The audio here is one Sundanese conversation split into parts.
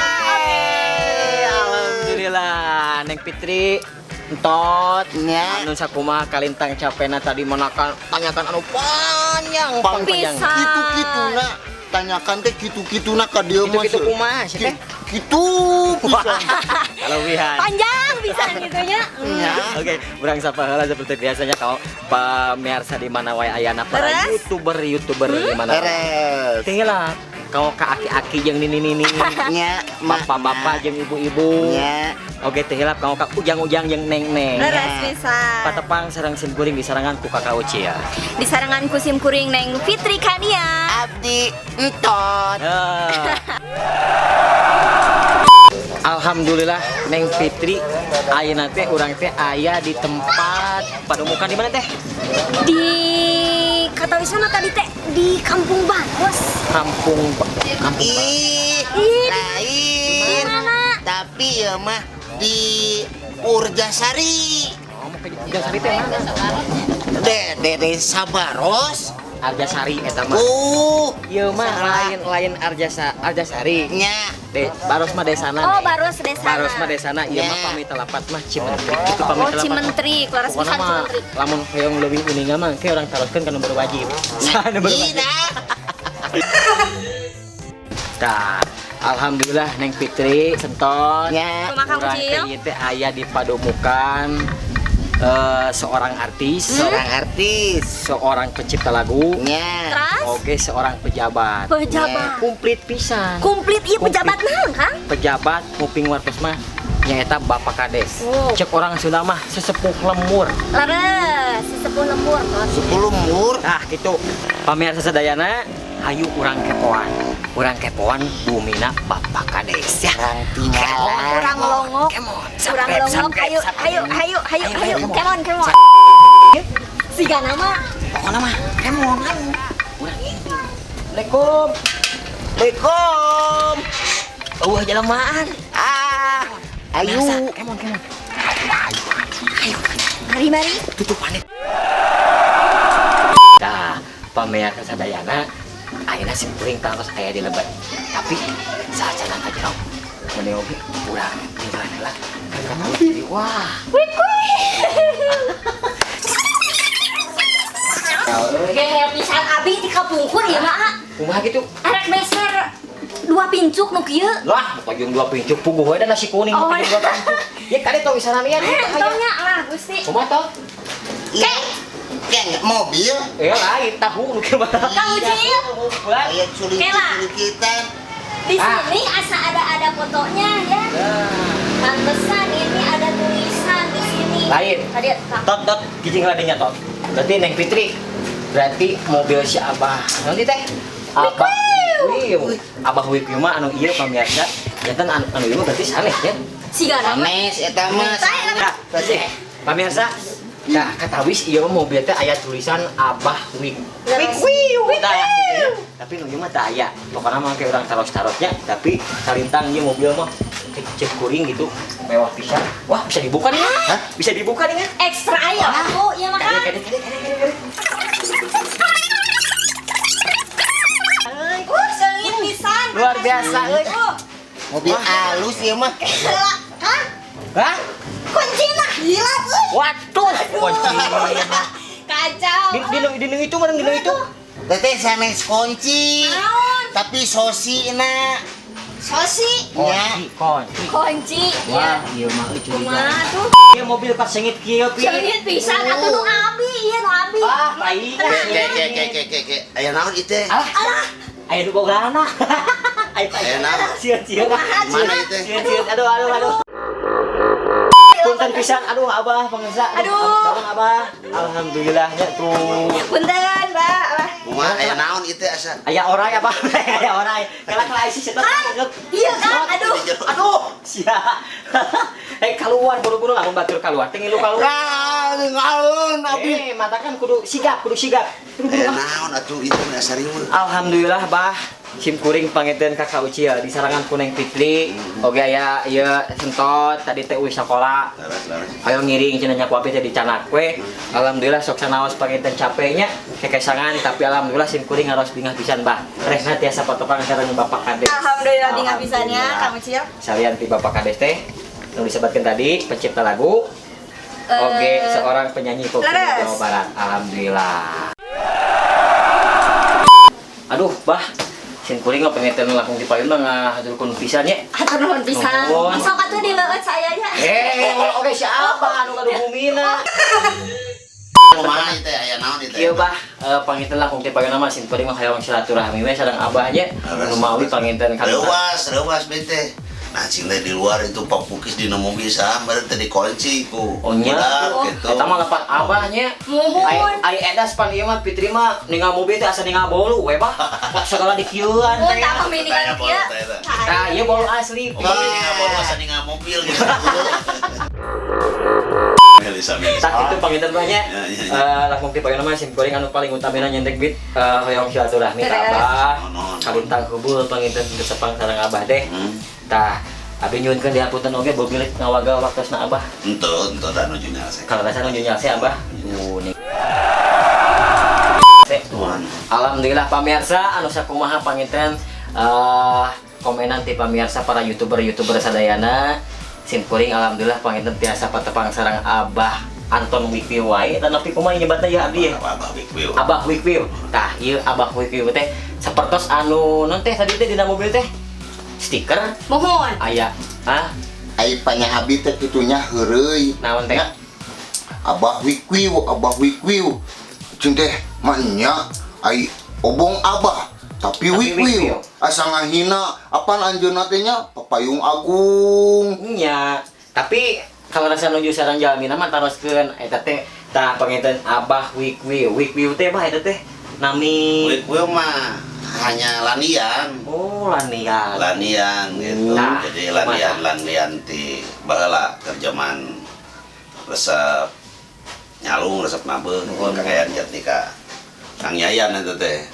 Oke, alhamdulillah Neng Fitri entot Nya. Anu sakumaha kalintang capena tadi menakan tanyakan anu panjang Pang panjang. Pisan. Kitu-kituna tanyakan teh kitu-kituna ka dieu mah. Kitu-kitu kumaha sih teh? Kitu pisan. Kalebihan. Panjang bisa gitu nya. Nya. Oke, urang sapa heula seperti biasanya kalau pemirsa di mana wae ayana para Terus? YouTuber-YouTuber di mana. wae. Beres. Tinggal kau ka aki-aki jeung nini-nini, Nya, bapak-bapak jeung ibu-ibu. Nya. Oke, teh hilap kau ka ujang-ujang jeung neng-neng. Leres bisa. Patepang sareng sim kuring disarangan ku Kakak Uci ya. Di sarangan ku sim kuring Neng Fitri Kania. Abdi entot. Eh. Alhamdulillah Neng Fitri ayeuna teh urang teh aya di tempat pademukan di mana teh? Di kata wisana tadi teh di Kampung Baros. Kampung Ih, Ih, lain. Mana? Tapi ya mah di Purjasari. Oh, mau ke Arjasari teh mana? De, de desa Baros. Arjasari eta mah. Ieu mah Salah. lain lain Arjasari. Nya. De, Baros mah desana. Oh, Neng. Baros desana. Baros mah desana, ieu mah Ya. pami telepat mah Cimentri. Itu pami Oh, telepat. Cimentri, Leres Pokona pisan mah Cimentri. lamun hoyong leuwih uninga mah ke urang taroskeun ka nu berwajib. Saha nu berwajib? Ina. Tah, alhamdulillah Neng Fitri senton. Nya. Kumaha Kang Urang Ucil? teh ieu teh aya di pademukan seorang artis, Seorang artis. seorang pencipta lagu, Nya. Terus oke seorang pejabat. pejabat. Komplit pisan. Komplit ieu Komplit. pejabat naon, Kang? Pejabat nguping wartos mah nyaeta Bapak Kades. Oh. Cek orang Sunda mah sesepuh lembur. Leres, sesepuh lembur. 10 mur. Nah, gitu. Pamirsa sadayana, hayu urang kepoan. Urang kepoan bumina Bapak Kades ya. Urang tinggalan. Urang longok. Kemon. Urang longok, hayu hayu hayu hayu hayu. Kemon, kemon. Siga nama. Pokoknya mah kemon hayu. Urang ini. Assalamualaikum. Assalamualaikum. Eueuh jelemaan. Ah. Ayo. Kemon, kemon. Mari mari. Tutupan. Tah, pamirsa sadayana, ayeuna sim kuring tangtos aya di lebet. Tapi saacana ka jero meuni oge urang tinggalan heula. Kan kata wah. Gehe pisan abi di kapungkur ieu mah. Ah. Kumaha gitu? Arek meser dua pincuk nu kieu. Lah, pajung dua pincuk puguh we da nasi kuning Oh, pajung dua pincuk. Ya kade tong wisana nih Eh, entongnya lah Gusti. Kumaha toh? Iya. Kayak mobil. Eh lain tahu nu kieu mah. Kang Ucil, Wah. Kayak culik-culikitan. di Ah. sini asa ada fotonya ya. Pantesan ini ada tulisan di sini. Lain. Tadi Kang. Tot tot gijing ladinya tot. Berarti Neng Fitri. Berarti mobil si Abah. Nanti teh. Abah Wiu. Abah Wiu mah anu ieu pamirsa. Janten anu anu ieu mah berarti sanes ya. Siga nama. Sanes eta mah. Nah, berarti pamirsa. Nah, katawis ieu mah mobil teh aya tulisan Abah Wik. Wik Wiu. Tah, gitu ya. Tapi nu ieu mah teu aya. Pokokna mah kayak urang taros-tarosnya, tapi salintang ieu mobil mah cek kuring gitu, mewah pisan. Wah, bisa dibuka nih. Hah? Bisa dibuka nih. Ekstra aya atuh ieu mah Kade Kang. kade kade kade kade. Seungit pisan. Luar biasa euy. Mobil halus ya mah. Gila. Hah? Hah? Kuncina hilap euy. Waduh, kunci. Kacau. Di itu mana di itu? Teteh sanes kunci. Naon? Tapi sosina. Sosi. Nya. Kunci, kunci. Kunci. Wah, Ya. ieu mah euy curiga. Kumaha tuh? Ieu mobil pas sengit kieu pi. Seungit pisan atuh nu abi, ieu nu abi. Ah, lain. Ke ke ke ke ke ke. Aya naon ieu teh? Alah, aya nu bogana. Ayo, Aya naon? Sieun, sieun. Mana ieu teh? Sieun, sieun. Aduh, aduh, aduh. Punten Punten pisan, aduh Abah pemirsa. Aduh. Abah, Abah. Alhamdulillah nya tuh. Punten, Pak. Abah. Kumaha aya naon ieu teh asa? Aya orai Abah, aya orai. Kala kala isi setot. Iya kan? Aduh. Aduh, sia. Eh keluar buru-buru lamun batur keluar. Teh ngilu keluar. Ah, ngalun abi. Eh, matakan kudu sigap, kudu sigap. Buru-buru. Aya naon atuh ieu teh asa riweuh. Alhamdulillah bah sim kuring panginten Kakak Ucil di sarangan ku Neng Fitri oge aya ieu sentot tadi teh uih sakola Laras laras. ayo ngiring cenah nya ku abi teh dicanak we. Alhamdulillah sok sanaos panginten capeknya kekesangan, tapi alhamdulillah sim kuring ngaros bingah pisan bah, resna tiasa patokan sareng Bapak Kades. Alhamdulillah bingah pisannya Kang Ucil. Salian ti Bapak Kades teh nu disebutkan tadi pencipta lagu oge seorang penyanyi pop Leres. Jawa Barat. Alhamdulillah. Aduh, bah, sim kuring mah pengen langkung di payun mah ngahaturkeun pisan nya. Hatur nuhun pisan. Nuhun. Sok atuh dileueut saya nya. Eh, oke siapa anu gaduh bumina? Kumaha ieu teh aya naon ieu teh? Ieu bah, panginten langkung ti payun mah sim kuring mah hayang silaturahmi we sareng abah nya. Nu mawi panginten kali. Reuwas, reuwas bete. Nah, cing teh di luar itu Pak Pukis di mobil sah, meureun teh dikunci ku. Oh nya, Budak, gitu. eta mah lepat abah nya. Muhun. Ai edas pan ieu mah Fitri mah ningal mobil teh asa ningal bolu we bah. Pak segala dikieuan Mun teh. tak pemilihan Taya bolu, kieu. taya, taya. Nah, ieu bolu asli. Oh, ningal bolu asa ningal mobil gitu. Melisa, Melisa. Tak itu panginten mah nya. Ya, ya, ya. Langkung ti payun mah sim kuring anu paling utamina nyendek bit hoyong silaturahmi ka Terus. abah. Non, non. Kalintang hubul panginten tesepang sareng abah teh. Tah, abi nyuhunkeun dihapunten oge bogilit ngawagal waktosna abah. Ento, ento da nuju nyalse. Kalau rasa nuju nyalse abah. Nih. Se. Tuhan. Alhamdulillah pamirsa anu sakumaha panginten komenan ti pamirsa para youtuber-youtuber sadayana sim kuring alhamdulillah panginten tiasa patepang sareng Abah Anton Wikwi wae dan nepi kumaha nyebatna ya abdi ya. Abah Wikwi. Abah Wikwi. Tah ieu Abah Wikwi teh sapertos anu non teh tadi teh dina mobil teh stiker Muhun. aya ah Ai panya abi teh kitunya heureuy. naon teh Nya, Abah Wikwi, Abah Wikwi. Cing teh mah nya ai obong Abah tapi Tapi Wikwi. Wikwi. Asa ngahina apan anjeunna teh nya Papayung Agung. Nya, tapi kalau rasa nuju sareng jalmina mah taroskeun eta teh tah panginten Abah Wikwi. Wikwi teh bah eta teh nami Wikwi mah hanya lanian. Oh, lanian. Lanian gitu. Nah, Jadi lanian lanian ti baheula keur jaman resep nyalung resep nabeung kakayan jatnika Kang Yayan eta teh.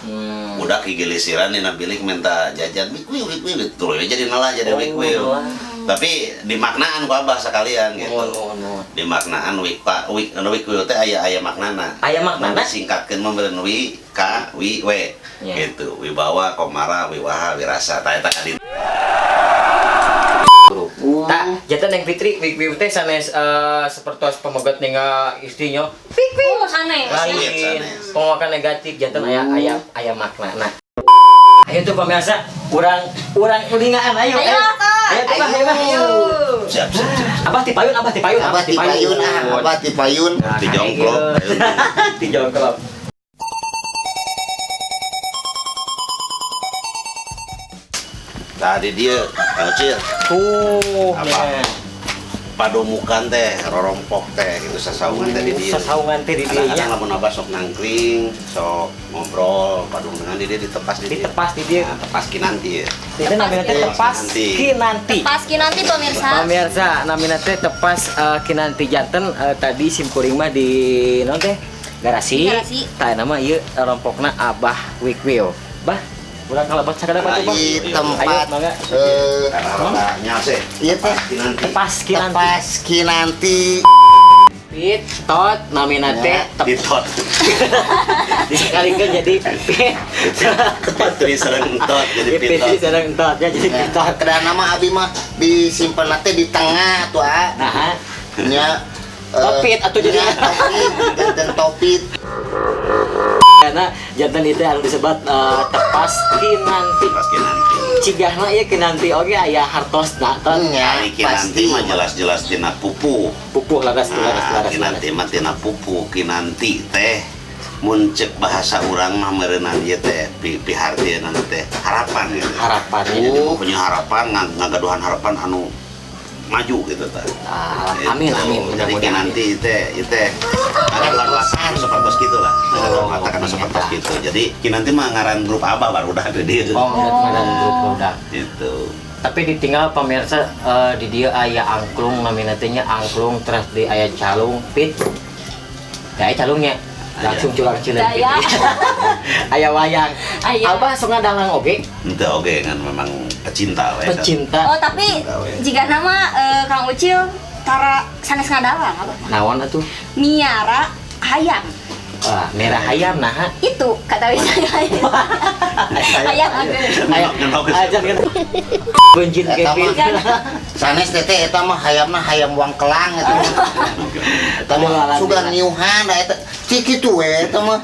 Budak gigilisiran dina bilik minta jajan wikwi wikwi tuluy jadi nelah jadi Oh, wikwi. nelah. Tapi dimaknaan ku Abah sekalian gitu. Mohon, mohon, mohon. Dimaknaan wikpa wik anu wikwi teh aya aya maknana. Aya maknana? Disingkatkeun mah meureun wi k wi w Ya. gitu. Wibawa, Komara, Wiwaha, Wirasa. Tah eta kadi Tah, jatan Neng Fitri Wikwi teh sanes sapertos pemegat ningal istrinya. Wikwi. Oh, sanes. Lain Sanes. pengokan negatif janten aya aya aya makna. Nah. Ayo tuh pemirsa, urang urang ulingaan ayo. Ayo, Kak. Ayo tuh, Bah, ayo, Bah. Ayo. Siap, siap, siap. Abah ti payun, Abah ti payun, Abah ti payun ah, Abah ti payun. Nah, Ti jongklok. ayo. Ti jongklok. Tadi dia, Kang Ucil, Tuh, Apa? nya. Padomukan teh, rorompok teh, itu sasaungan teh di dia. Sasaungan teh di dieu nya. Kadang-kadang lamun Abah sok nangkring, sok ngobrol, padungan di dia ditepas di dia. Ditepas di dieu. Nah, tepas kinanti ya. Itu namanya teh tepas Kinanti. kinanti. Tepas kinanti pemirsa. Pemirsa, namina teh tepas kinanti janten tadi sim kuring mah di non teh garasi. Garasi. Tah nama ieu rompokna Abah Wikwil. Bah, urang kalebet sakadap atuh, Bah. Di Ayo, tempat mangga. Karena nyalse. Iya teh. Kinanti. Tepas kinanti. Tepas kinanti. Pit tot namina teh tep Ditot. disekalikeun jadi pit. Petri sareng entot jadi Pit pitot. sareng entot ya jadi pitot. Kedah nama abi mah disimpan teh di tengah tuh ah. Nah, Nya Topit atuh jadi. nya, topit dan topit. karena janten itu anu disebut tepas kinanti. Tepas kinanti. Cigahna ieu kinanti oge aya hartosna tot. Nya Ari kinanti pasti. mah jelas-jelas tina pupuh. Pupuh laras laras Nah, laras. kinanti mah tina pupuh, kinanti teh mun cek bahasa urang mah meureunan ieu teh pihartieuna teh harapan gitu. Harapan. Jadi punya harapan, ngagaduhan harapan anu maju gitu tah. Ah, amin Gitu. amin, Jadi mudah-mudahan. nanti teh itu ada mata seperti gitu lah. Oh, Mata kan iya, seperti tah. gitu. Jadi kinanti mah ngaran grup Abah baru udah ada dia. Oh, ngaran grup udah. Gitu. Tapi ditinggal pemirsa, di dia aya angklung, namina teh nya angklung, terus di aya calung pit. Ya aya calungnya. Langsung culang cileun pit. Daya. Aya wayang. Aya. Abah sok ngadalang oge, Ente oge kan memang pecinta we kan. Pecinta. Oh, tapi jika nama Kang Ucil tara sanes ngadalang apa? Naon atuh? Miara hayam. Wah, merah hayam nah. Itu kata bisa hayam. Hayam ageung. Ayam aja kan. Benjin Eta Kevin. mah sanes teteh, eta mah hayamna hayam wang kelang eta mah. Eta mah Alhamdulillah. sugan niuhan da eta. Cik kitu we eta mah.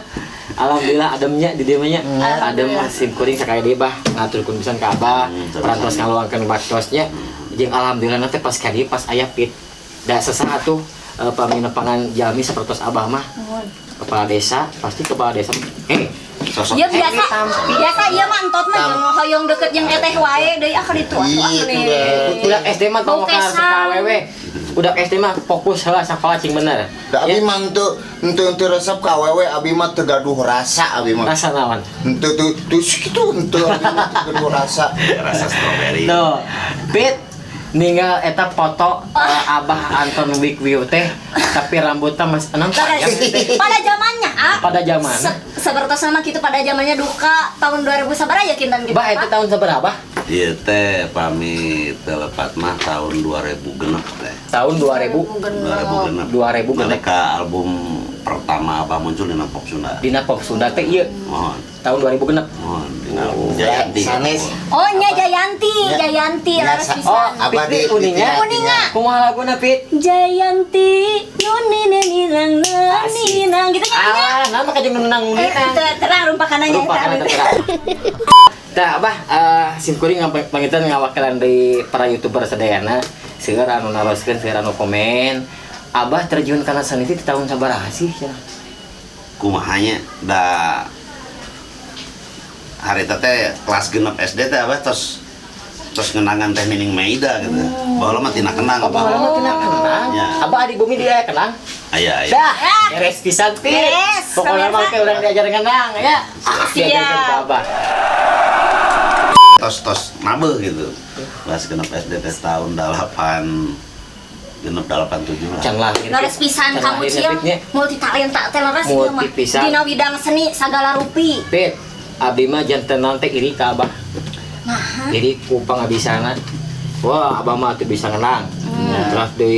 Alhamdulillah ademnya di dieu mah nya. Adem Alhamdulillah. mah sim kuring sakali deui bah ngaturkeun pisan ka Abah, parantos ngaluangkeun waktosnya. Jeung alhamdulillah nanti pas ka dieu pas aya pit. Da sesaat tuh pami nepangan jalmi sapertos Abah mah. Kepala desa, pasti kepala desa. Sosok Ya biasa, biasa ieu mah entot mah jeung hoyong deket jeung eteh wae deui ah ka ditu atuh ah Ih, nih. itu Udah SD mah tong Bau ka kesang. awewe. Udah SD mah fokus heula sakola cing bener. Da abi Ya, mah henteu henteu henteu resep ka awewe, abi mah teu gaduh rasa abi mah. rasa naon? Henteu teu teu kitu henteu abi mah teu gaduh rasa. Rasa strawberry. Tuh, Pit ninggal eta foto Abah Anton Wikwiu teh, tapi rambutnya masih enam panjang teh. Pada zamannya, ah. Pada zaman. Seperti sama gitu pada zamannya duka tahun 2000 sabaraha ya kintan gitu. Bah, itu tahun seberapa? Ieu teh pami telepat mah tahun 2000 genep teh. Tahun 2000. 2000 genep. 2000 genep. Mereka album pertama Abah muncul dina Pop Sunda. Dina Pop Sunda teh ieu Mohon, tahun 2000 genep. mohon dina album Jayanti. Sanes. Oh nya Jayanti, Ya. Jayanti Ya, laras sa- pisan. Oh, Abah Pit, uninga. Uninga. Kumaha laguna, Pit? Jayanti nuni nang nani nang gitu kan nya. Ah, nama kajeng nunang Eh, uninga. terang rumpakananya Rupakan eta. eta terang. Tah, Abah, sim kuring pangitan ngawakilan di para YouTuber sadayana, seueur anu naroskeun, seueur anu komen. Abah terjun kana seni teh tahun sabaraha sih cenah? Kumahanya da harita teh kelas genep SD teh Abah tos tos ngenangan teh Nining Meida gitu. Baheula mah tina kenang Oh, Abah. baheula mah tina kenang. Ya. Abah di bumi dia kenang. Aya aya. Dah, beres pisan Pit. Beres, Pokoknya mah pemirsa. kayak urang diajar ngenang ya. Diajarkeun ka Abah. Tos tos nabeuh gitu. Kelas genep SD teh tahun 8 genep 87 lah. Can lahir. Leres pisan Can kamu lahir, Cil, Pit, nya. multi talenta teh leres ieu mah. Multi pisan. Dina widang seni sagala rupi. Pit, abdi mah janten teh iri ka Abah. Nah, Jadi ku pangabisana. Wah, Abah mah tuh bisa ngenang. Terus di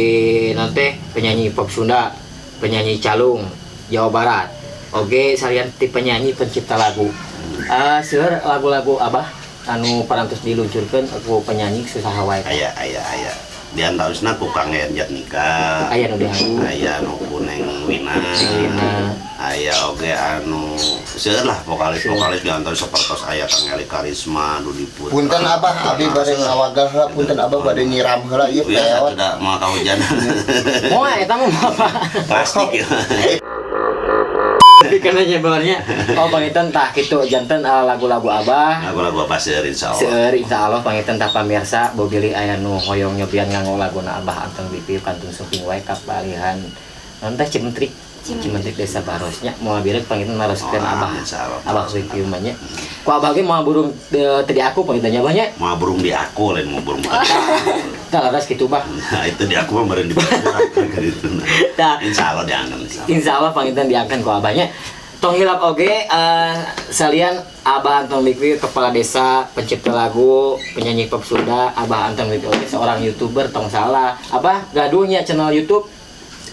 nanti penyanyi pop Sunda, penyanyi calung Jawa Barat. Oke, salian ti penyanyi pencipta lagu. Eh, seueur lagu-lagu Abah anu parantos diluncurkeun ku penyanyi susah wae. Aya aya aya. Di antawisna ku Kang Yayan Jatnika. Aya nu dianggo. Aya nu ku Neng Wina. Wina. Aya oge anu seueur lah vokalis-vokalis di antara sapertos aya Kang Eli Karisma, Dudi Putra. Punten Abah, abi bade ngawagal heula, punten Abah bade nyiram heula ieu Ya, peot. tidak mau kahujanan. Moal eta mah apa? Plastik ya. Tapi karena nyebarnya. Oh, pangitan tah kitu janten lagu-lagu Abah. Lagu-lagu apa seueur insyaallah. Seueur insyaallah pangitan tah pamirsa bobilih aya nu hoyong nyobian nganggo laguna Abah Anton Bipi kantun sumping wae ka palihan non teh Cimentrik. Cimentrik Desa Barosnya moal bireuk pangitan naroskeun Oh, Abah. insyaallah. Abah Bipi mah nya. Ku Abah ge moal burung teu di aku pangitan nya Abah nya. Mau burung di aku lain mau burung aku. Tah leres kitu Bah. Nah, itu di aku mah meureun di gitu. Tah. Insyaallah diangkat insyaallah. Insya Allah pangitan diangkat ku abahnya. Tong hilap oge salian Abah Anton Bigwi kepala desa, pencipta lagu, penyanyi pop Sunda, Abah Anton Bigwi oge seorang YouTuber tong salah. Abah gaduhnya channel YouTube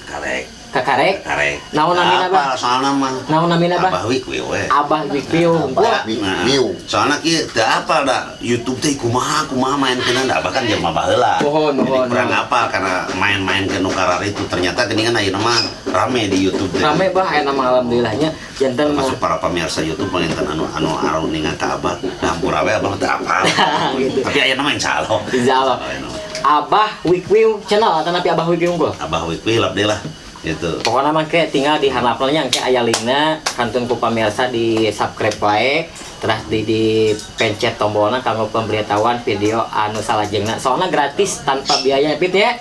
Karek, Kakarek. karek. Naon namina, Bah? Apa soalna mah? Naon namina Bah? Abah Wik we we. Abah Bigwi unggul. Abah Wik Nah, Wiu. soalnya kieu teu apal da YouTube teh kumaha kumaha main keun da abah kan jelema baheula. Mohon, Jadi mohon, kurang mohon. apal karena main-main ke nu itu ternyata geuningan ayeuna mah rame di YouTube teh. Rame Bah aya nama alhamdulillahnya janten Termasuk para pemirsa YouTube panginten anu anu aruningan ka abah, da hampura we abah teu apal. Gitu. Tapi ayeuna mah insyaallah. Insyaallah. Ayeuna mah. Abah Wikwiu channel atau napi Abah Wikwiu unggul. Abah Wik we lap deui lah. Gitu. Pokoknya mah kayak tinggal di handapna nya, kayak aya linkna, kantun ku pamirsa di subscribe wae, terus di pencet tombolna kanggo pemberitahuan video anu salajengna, soalnya gratis tanpa biaya, Pit, ya.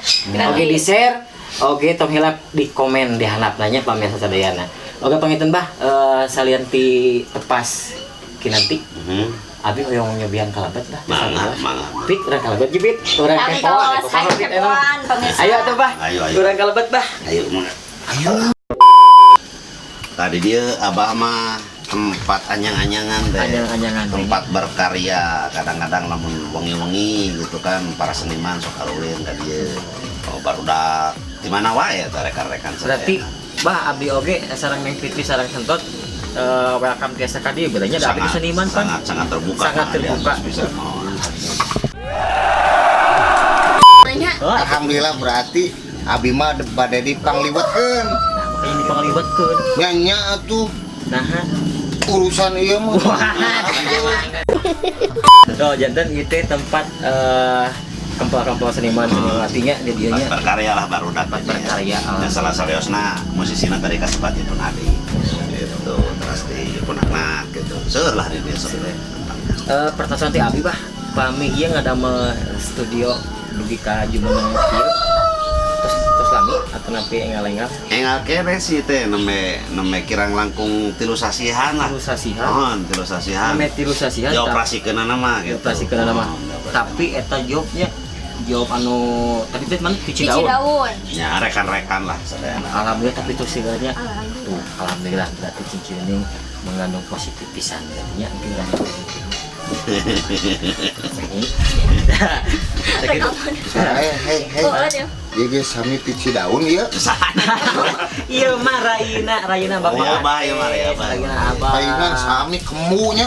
Oke, di share, oke, tong hilap di komen di handapna nya, pamirsa sadayana. Oke, panginten, Bah, salian ti tepas kinanti, abi hoyong nyobian kalebet, Bah. Mangga, mangga. Pit, urang kalebet ge, Pit. Urang Kami kepoan, kawas, kepoan, ayo Pit, emang. kepoan, pemirsa. Ayo atuh, Bah. Ayo, ayo. Urang kalebet, Bah. Ayo, mangga. Ayo. Tadi dia abah mah tempat anyang-anyangan deh. Anyang-anyangan. Tempat berkarya. Kadang-kadang lamun wengi-wengi gitu kan, para seniman sok arulin ka dieu. Oh, barudak di mana wae eta rekan-rekan Berarti Bah, abdi oge sareng Neng Fitri sareng Sentot, welcome tiasa ka dieu bedanya da abdi sangat, seniman pan. Sangat sangat terbuka. Sangat Nah, terbuka. di atas bisa mau. Nanya. Oh, Alhamdulillah, berarti abi mah bade dipangliwetkeun. nah, makanya dipangliwetkeun. Nya nya atuh. Nah, urusan ieu mah. Oh, janten itu tempat kempel-kempel seniman seniwatinya di dieu nya. Berkarya lah barudak. Tempat berkarya. Dan salah sariosna musisina tadi kasebat pun adi gitu, terus di pun anak gitu, seueur lah di dieu sok. Pertanyaan ti abi, Bah, pami ieu ngadamel studio dugi ka jumeneng kieu terus terus lami atau napi engal-engal? Engal kene sih teh, nembe nembe kirang langkung 3 sasihan lah. 3 sasihan. Oh, 3 sasihan. Nembe 3 sasihan. Dioperasikeun mah gitu. Dioperasikeun mah. Oh, dioperasikeun. Tapi eta jobnya job anu tadi teh mana, cuci Cuci daun. Daun. Ya, rekan-rekan lah sadayana. Alhamdulillah, tapi itu segalanya Alhamdulillah. Tuh, alhamdulillah, berarti cincin ini mengandung positif pisan berarti mungkin nggak ada positif. Segitu. Hei hei hei. Oh, aduh. Ieu ge sami ti Cidaun ieu. Iya mah Raina, Raina bapak. Oh, Abah, iya mah, Rai Abah. Raina Abah. Palingan sami kemunya.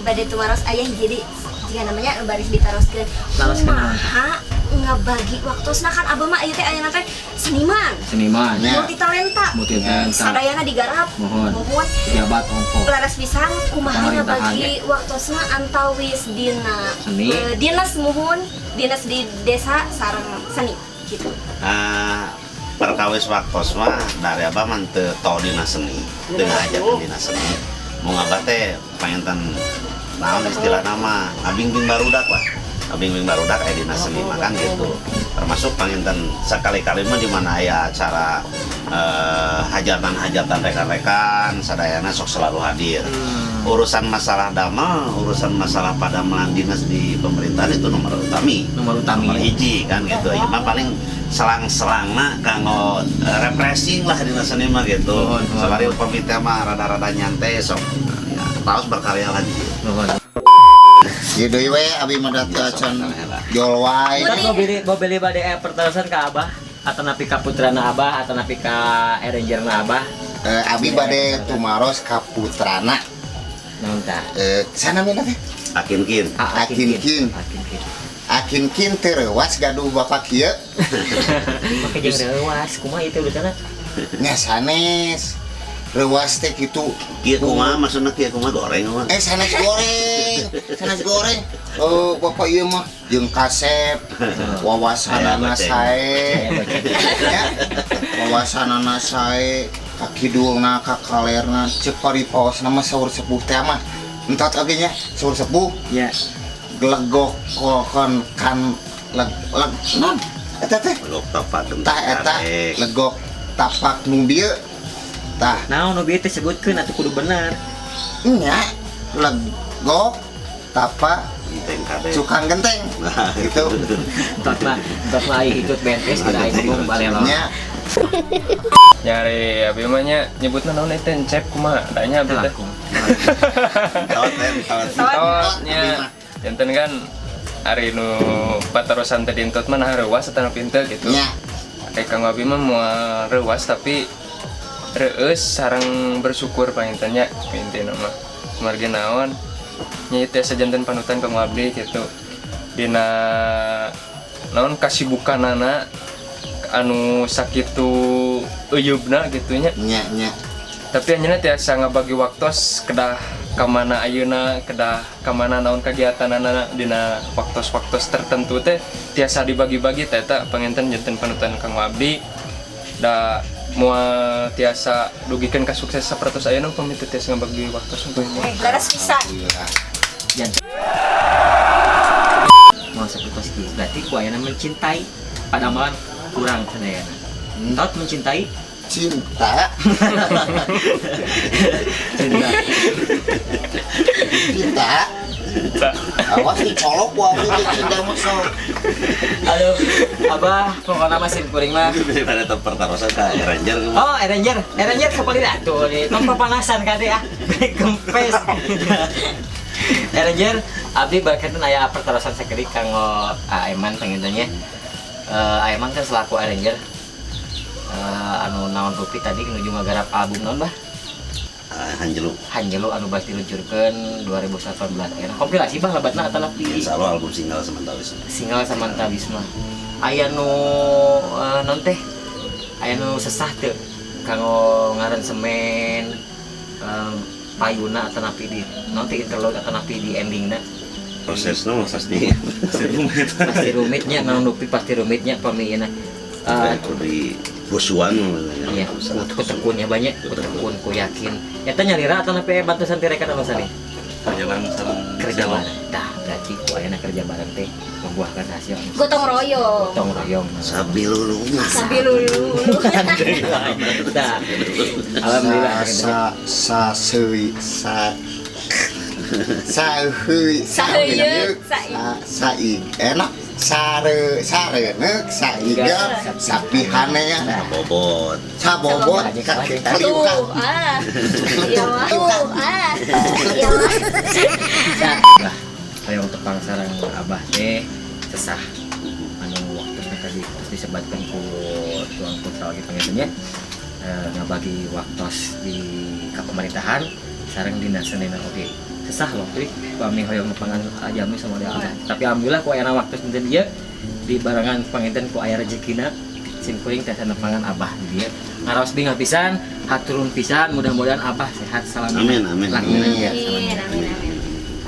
Bade tumaros, ayah, jadi jika namanya nu baris ditaroskeun. Taroskeun naon? Kumaha ngabagi waktosna, kan abah mah ieu teh ayeuna teh seniman. Seniman. Ya. Multi talenta. Multi talenta. Sadayana digarap. Muhun. Muhun. Jabat ongko. Laras pisan, kumaha Pemerintahan, ngabagi waktosna antawis dina Seni. Dinas, muhun, dinas di desa sareng seni gitu. Nah, perkawis waktos mah dari abah mah teu tau dina seni, teu ngajakeun dina seni. Mau ngabah teh panginten naon istilah nama ngabingbing barudak lah. Ngabingbing barudak aya dina seni mah kan gitu. Termasuk panginten sekali-kali mah di mana aya acara hajatan-hajatan rekan-rekan sadayana sok selalu hadir. Urusan masalah damel, urusan masalah padamelan dinas di pemerintahan itu nomor utami. Nomor utami. Nomor hiji kan gitu. Ieu mah paling selang-selangna kanggo refreshing lah dina seni mah gitu. Nuhun, nuhun. Sabari upami teh mah rada-rada nyantai sok ya, taos berkarya lagi. Nuhun. Ieu deui we abi mah da teu acan jol wae. Kan mau beli bade pertarosan ke Abah atau napi ka putrana Abah atau napi ka arrangerna Abah. Abi bade tumaros ka putrana. Naon tah? Sana mina teh? Akin kin. Ah, Akin Kin. Akin Kin. Akin Kin teu reuas gaduh bapak kieu. Make jeung reuas kumaha itu urusanna? Nya sanes. Reuas teh kitu. Kieu kumaha maksudna, kieu kumaha, goreng mah? Sanes goreng. Sanes goreng. Oh, bapak ieu mah jeung kasep, wawasanana Aya goceng. sae. Ya. Wawasanana sae, ka kidulna, ka kalerna, ceuk paripaosna mah saur sepuh teh mah. Entot oge nya, saur sepuh Ya. gelegok kokon kan leg leg non eta teh. Legok tapak. Tah, eta legok tapak nu bieu tah. Naon nu bieu teh, sebutkeun atuh, kudu bener. Nya legok tapak Genteng kade. cukang genteng gitu. Entot mah ai hitut bentes kudu ai ngomong balelo. Nya. Nyari abi mah nya nyebutna naon eta, encep kumaha adanya abi teh. Langkung. Tawat teh, tawat. Tawat nya. Janten kan ari nu patarosan teh dintot mah nah reuas atau pinter gitu. Nya. Kayak kang abi mah moal reuas, tapi reueus sareng bersyukur panginten nya intina mah. Margi naon nya ieu teh sajanten panutan kang abdi gitu. Dina naon kasibukanana anu sakitu euyubna gitu nya. Nya nya. Tapi anjeunna tiasa ngabagi waktos kedah. Kamana ayeuna kedah kamana, naon kegiatanana dina waktos-waktos tertentu teh tiasa dibagi-bagi teh. Eta panginten janten panutan kanggo abdi, da moal tiasa dugikeun ka sukses sapertos ayeuna upami teu tiasa ngabagi waktu sampai. Leres pisan. Alhamdulillah. Janten mau seperti itu berarti ku ayana mencintai pada amalan kurang sadayana. Tot mencintai. Cinta. Cinta. Cinta. Awas dicolok ku abdi teh, cinta mah sok. Aduh, Abah, pokoknya mah sim kuring mah. Daripada pertarosan ka Ranger. Oh, Ranger, Ranger kepali tuh nih, tong papanasan kade ah, kempes. Ranger, abdi bahkan aya pertarosan sakedik kanggo Aiman panginten nya. Aiman kan selaku Ranger anu naon rupi tadi menuju ngagarap album naon, Bah? Ah, Hanjelu. Hanjelu anu bas diluncurkeun 2018 ayeuna. Kompilasi, Bah, lebatna atanapi Insya Allah album single Samantawis. Single Samantawis mah. Aya nu naon teh? Aya nu sesah teu kanggo ngaransemen payuna atanapi di naon teh, interlude atanapi di endingna? Prosesnya mah pasti pasti rumit. Pasti rumitnya, naon rupi pasti rumitnya pami ieu. Kudu di bosuan. Iya, ku tekunnya banyak, ku tekun, ku yakin. Eta nyalira atanapi bantuan ti rekan anu sani? Kerja bareng sareng. Kerja bareng. Tah, berarti ku ayana kerja bareng teh membuahkan hasil anu Gotong royong. Gotong royong. Sabilulung. Sabilulu. Tah. Alhamdulillah. Sa sa seui sa sa heuy. Saheuyeuh, sa sa i enak sare sareneuk saiga sapihanea. Bobot. Sabobot Tuh, ah. Iya mah. Tuh, ah. Iya mah. Bah, hoyong tepang sareng Abah teh sesah anu waktu tadi terus disebatkan ku tuang putra lagi panginten nya, ngabagi waktos di ka pemerintahan sareng dina senina oge sesah loh. Jadi kami hoyong nepangan ajami sama dia Abah, tapi alhamdulillah ku ayana waktu dinten ieu di barengan panginten ku aya rezekina sim kuring teh nepangan Abah di dieu, ngaraos bingah pisan, haturun pisan, mudah-mudahan Abah sehat selamat. Amin, amin. Amin. Amin, amin, amin.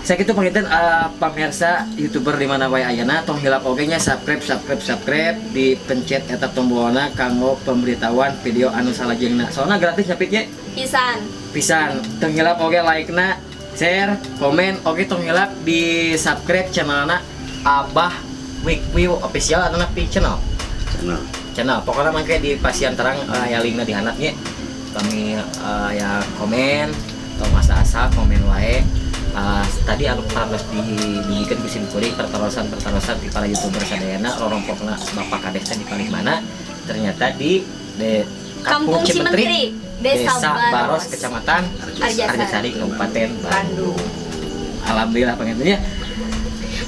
Sakitu panginten, pamirsa YouTuber di mana wae ayana, tong hilap oge nya subscribe, subscribe, subscribe, dipencet eta tombolna kanggo pemberitahuan video anu salajengna. Soalna gratis nya, Pit, nya. Pisan. Pisan. Tong hilap oge like-na, share, komen, oge tong hilap di subscribe channelna Abah Wik Wiu Official atau Pi channel. Channel. Channel. Pokoknya mangke di pasian terang ya linkna di handap nya. Kami ya komen, tong asa-asa komen wae. Tadi anu parantos didugikan ku sim kuring pertarosan-pertarosan di para YouTuber sadayana, rorompokna Bapak Kades teh di paling mana, ternyata di Kampung Cimentri, Desa Desa Baros, Baros, Kecamatan Arjasari, Arjasari, Kabupaten Bandung. Bandung. Alhamdulillah panginten nya.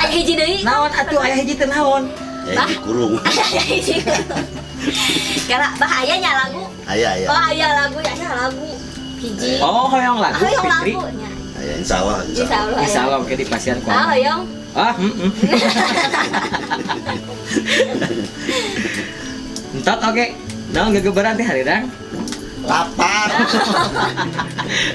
Aya hiji deui. Naon atuh, aya hiji teh naon? Ya dikurung. Aya hiji. Karena bahaya nya lagu. Aya, aya. Oh, aya lagu, aya lagu. Hiji. Oh, hoyong lagu. Hoyong Fitri. lagu nya. Aya, insyaallah, Insya insyaallah. Allah. Insya Allah oke di pasian ku. Ah, hoyong. Ah, Entot oke. Naon gegeberan teh harirang? Lapar.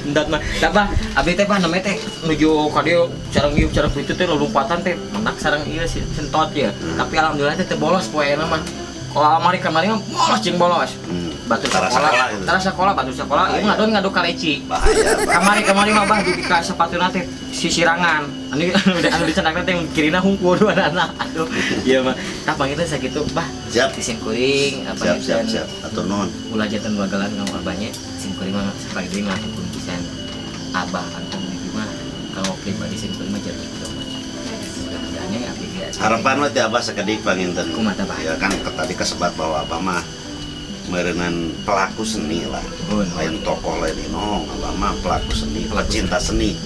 Entot mah. Tah, abdi teh, Bah, namanya teh nuju ka dieu sareng ieu sareng kitu teh lompatan teh menak sareng ieu si sentot ya. Tapi alhamdulillah teh teu bolos poena mah. Kalau kamari kamari mah bolos jeung bolos. Batur Tara sekolah, sekolah gitu. Tara sekolah, batur sekolah, ieu ngadon kaleci. Bahaya, bahaya. Kamari kamari mah, Bah, dugi ka sepatuna teh sisirangan. Anu anu dicandakna teh kirina hungkul dua anak. Aduh, ieu mah. Tah panginten sakitu, Bah. Siap. Ti sim kuring apa Siap, siap, siap. Atur nuhun. Ulah janten wagalan kanggo abahnya, sim kuring mah sekali deui ngahaturkeun pisan. Abah antum bibi mah kanggo pribadi sim kuring mah jatuh pedoman. Mudah-mudahan ya abdi ge. Harapan mah ti Abah sakedik panginten. Kumaha, Bah? Ya kan tadi kesebat bahwa Abah mah meureunan pelaku seni lah. Nuhun. Lain tokoh, lain inong, Abah mah pelaku seni, pecinta seni.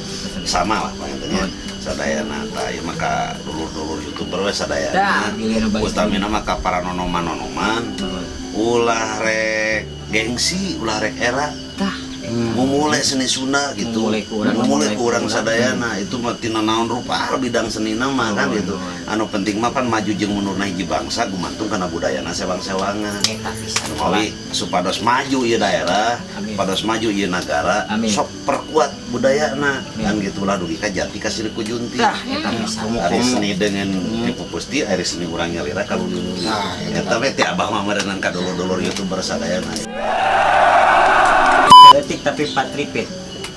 Sama lah panginten nya. Nuhun. Sadayana tah ieu mah ka dulur-dulur YouTuber we Tah, sadayana. bilih nu balik. Utamina mah ka para nonoman-nonoman. Nuhun. Ulah rek gengsi, ulah rek era. Tah, Mumule seni Sunda gitu. Mumule ku urang, Mumule mumule ku urang ku urang. sadayana itu mah tina naon rupa bidang seni mah kan gitu. Anu penting mah pan maju jeung mundurna hiji bangsa gumantung kana budayana sewang-sewangan. Eta pisan. Mawi supados maju ieu daerah, Amin. supados maju ieu nagara, Amin. sok perkuat budayana Amin. kan gitulah dugi ka jati ka sirik ku junti. Tah, eta pisan. Ari seni dengan tipu pusti, ari seni urang nyalira kalau dulu. Nah, eta. Eta we teh abah mah meureunan ka dulur-dulur YouTuber sadayana. Leutik tapi patripit.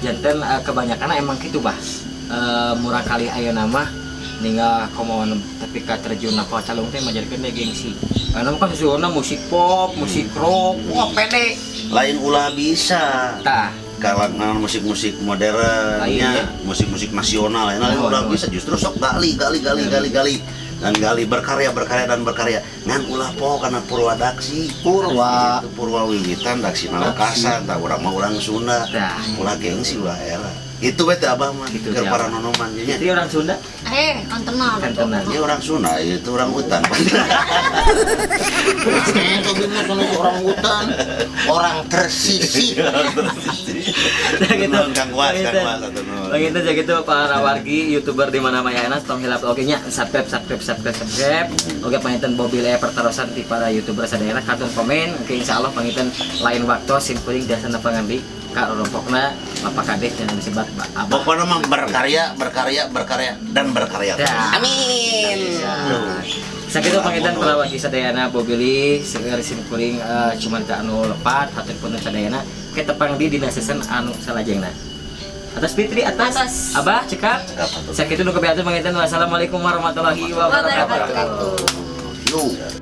Janten kebanyakan emang gitu bah. Murangkalih ayeuna mah ninggal komo tapi ka terjun ka calung teh majarkeun deh gengsi. Karena kan sesuatu musik pop, musik rock, wah pede. Lain ulah bisa. Tah, Kalau musik-musik modern Lain, nya, ya. musik-musik nasional lain lain Oh, ulah oh. bisa justru sok gali gali gali gali gali dan gali berkarya berkarya dan berkarya ngan ulah poho kana purwadaksi. Purwa. Itu purwa wiwitan daksina lekasan tah urang mah urang Sunda. Tah. Ulah gengsi ulah era itu we teh abah mah Gitu, keur teh, para Abah. nonoman nya. Jadi orang Sunda. Eh, kantenan. Kantenan. Dia orang Sunda itu orang hutan. Itu gimana sama orang hutan, orang tersisih. Nah, gitu. Nuhun, Kang Was, Kang Gitu. Was, atuh nuhun. Begitu ya gitu para wargi youtuber di mana mana tong hilap oge nya subscribe subscribe subscribe subscribe. Oke, panginten Bobby Lea pertarosan di para youtuber sadayana kantun komen. Oke, insyaallah panginten lain waktu sim kuring jasa nepangan di ka rorompokna Bapak Kades dan disebut Abah. Pokoknya mah berkarya, berkarya, berkarya dan berkarya. Dah. Amin. Sakitu panginten para wargi sadayana Bobili seger sim kuring cuman ka anu lepat hatur punten sadayana ke tepang di dina season anu salajengna. Atas Fitri atas. Atas. Abah cekap. Cekap, atuh. Sakitu nu kebiasaan panginten wassalamualaikum warahmatullahi wabarakatuh. Wabarakatuh. Yo.